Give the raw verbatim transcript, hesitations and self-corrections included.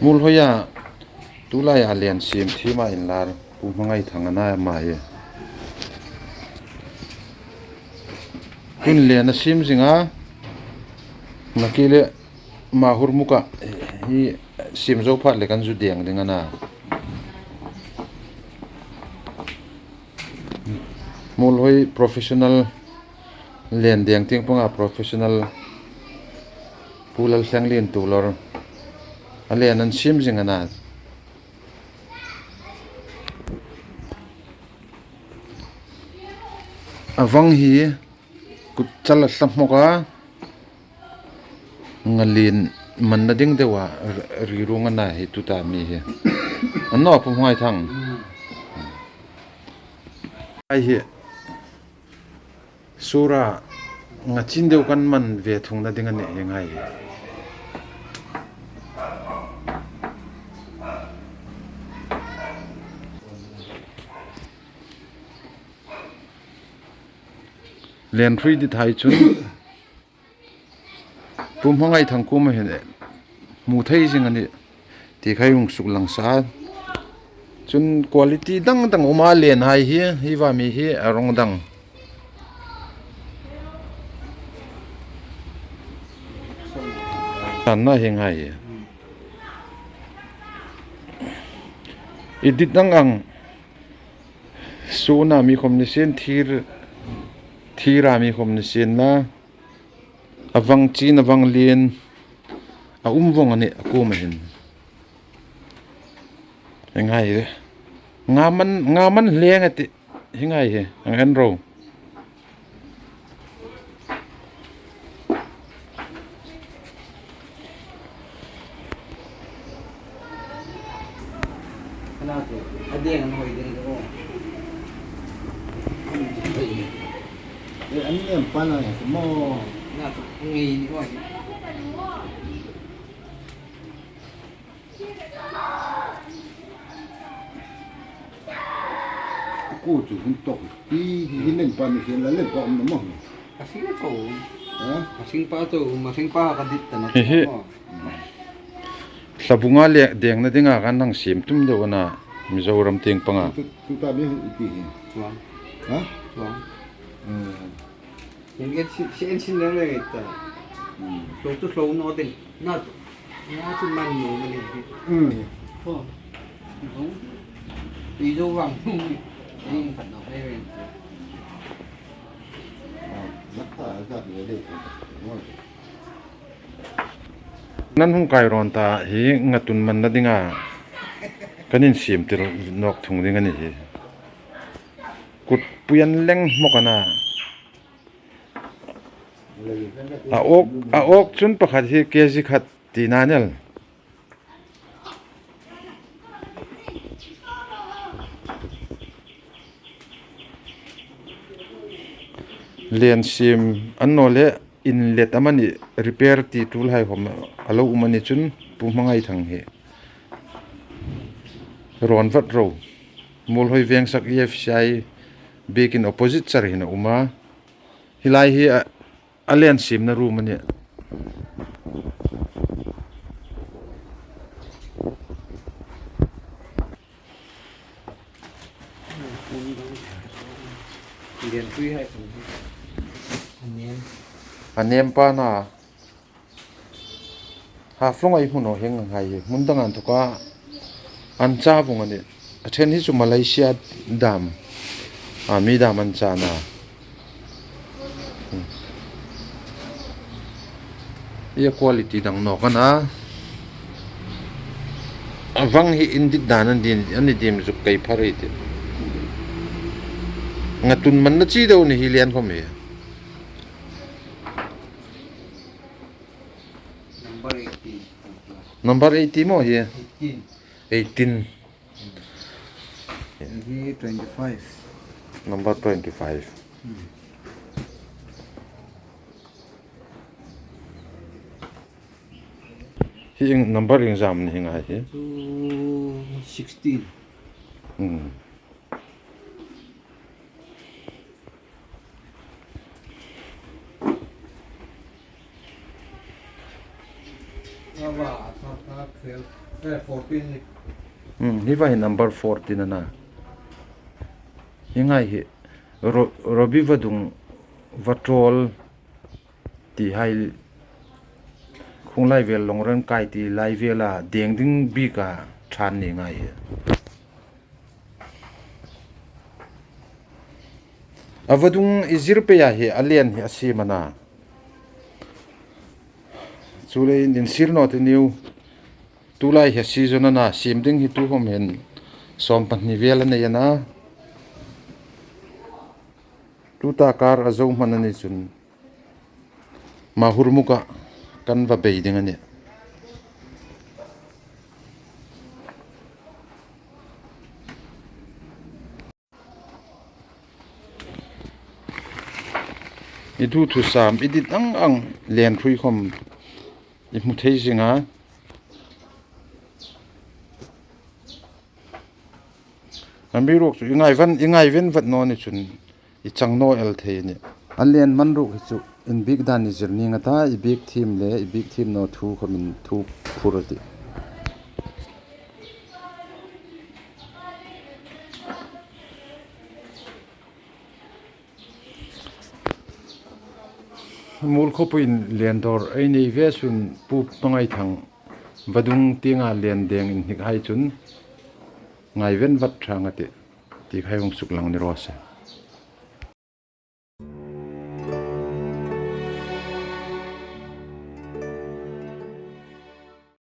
Muolhoia tulaia len siem thiem a inlar Pu Hmangaithang a na ma hi. Tun len a siem zing a, nakie le Mahur muka hi siem zo phat le kan zu deng ding a na. Muolhoi professional len deng tieng panga professional Pu Lalthlenglien Tuolor a len an siem zing a na. A vang hi kut chal a tla hmawk a, ngalin manna ding deu a, ri-, ri rung a na hi tuta mi hi. An naw Pu Hmangaithang. Ai hi. Sura ngachin deu kan man ve thungna ding a nih hi ngai. Len hrui dit hai chun Pu Hmangaithang kuoma hin hmu thei zing a nih ti kha hung suklang sa. Chun quality dang dang um a len hai hi, hi va mi hi a rong dang. Tan na hi ngai hi. I dit dang ang. Suna mi khom ni sien thir, thira mi khom ni sien la. A vang chin, a vang lien, a um vong a nih, a kuoma hin. Hi ngai hi. Nga man, nga man hleng a tih. Hi ngai hi. Ang en ro. Kana tu, a deng an hoi ding tu. Eh, an nem pa na ya tu mo. Na tu, ngei ni oi. Ko chu hun tok. Hi, hi, hi len pa ni hin la len pa um na mo. A sing pa chu. Ha? A sing pa chu, a sing pa ka dit ta na. Hi, hi. Mo. Hlabunga le dengna dinga kan hang siem tum deu a na Mizoram tieng panga. Tu, tuta mi hung i ti hi. Chuang. Ha? Chuang. Hmm. Hung en sin, si en sin le le ta. Hmm. Hlo tu hlo naw ding. Na tu. Na tu man naw ma ni. Hmm. Ho. Hung. Ti zo vang hung. Hung khat naw le le. Ah, na ta za le le. Nan hung kai rawn ta hi ngatun manna dinga kan insiem tir nawk thung ding a ni hi. Kutpui an leng hmawk a na. A awk, a awk chun pakhat hi kg khat tina nel. Len siem an naw le inlet amanih repair ti tulhai hom a lo um a ni chun Pu Hmangaithang hi rawn vat ro. Muolhoi Vengsak E F C I biekin opposite char hin a um a. Hi lai hi a, a len siemna room a nih. Len tui hai tum. A nem. A nem pa na. Haflong ai hmun aw hieng ang hai hi. Hmun dang an thawka an cha vong a nih. A ṭhen hi chu Malaysia dam. A mi dam an cha na. Ia quality dang nawk a na. A vang hi indit dan an din, an ni dim zuk kei phar ei ti. Ngatun manna chi deu ni hi lian khom hi. Number eighteen. Number eighteen maw hi? Eighteen. Eighteen. Hi twenty-five. Number twenty-five. Hmm. Hi eng number eng zam ni hi ngai hi? Chu sixteen. Hmm. Hmm, hi va hi number fourteen a na. Hi ngai hi Ro- Robi vadung, Vaṭawl ti hai, khung lai vel Lawngrenkai ti lai vela deng ding bika ṭha ni ngai hi. A vadung i zir pei a hi a len hi a siem a na. Chuleiin insir naw ti niu. Tulai hi season a na, siem ding hi tu khom hin sawm pahni vel a nei a na. Tuta kar a zo hman a ni chun Mahur muka kan va bei ding a nih. I thu thusam, i dit ang ang len hrui khom i hmu thei zing a. Amiruokchu i ngaiven, i ngaiven vat naw ni chun i chang naw el thei a nih. A len man ruok hi chu inbiek dan i zir ning a ta, i biek thiem le i biek thiem naw thu khomin thu phur a tih. Muolkhawpuiin len dawr ei nei ve sun Pu Hmangaithang vadung tienga len deng inhnik hai chun ngaiven vat ṭhang a tih. Ti khai hung suklang ni raw se.